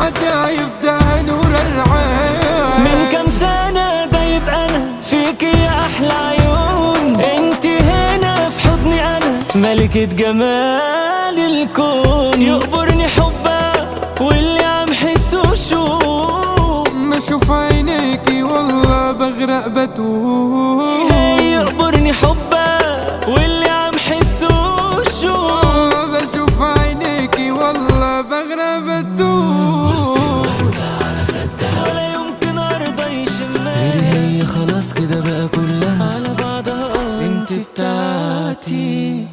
فرحتها يفداها نور العين. من كام سنة ده يبقى أنا فيك يا أحلى عيون، انت هنا في حضني أنا ملكة جمال الكون. يقبرني حبك واللي عم حسه شو، ما اشوف عينيكي والله بغرق بتوه. يقبرني حبك واللي عم حسه شو، بشوف عينيكي والله بغرق بتوه. ولا يمكن ارضى يشمها غير هي، خلاص كده بقى كلها على بعضها انت بتاعتي.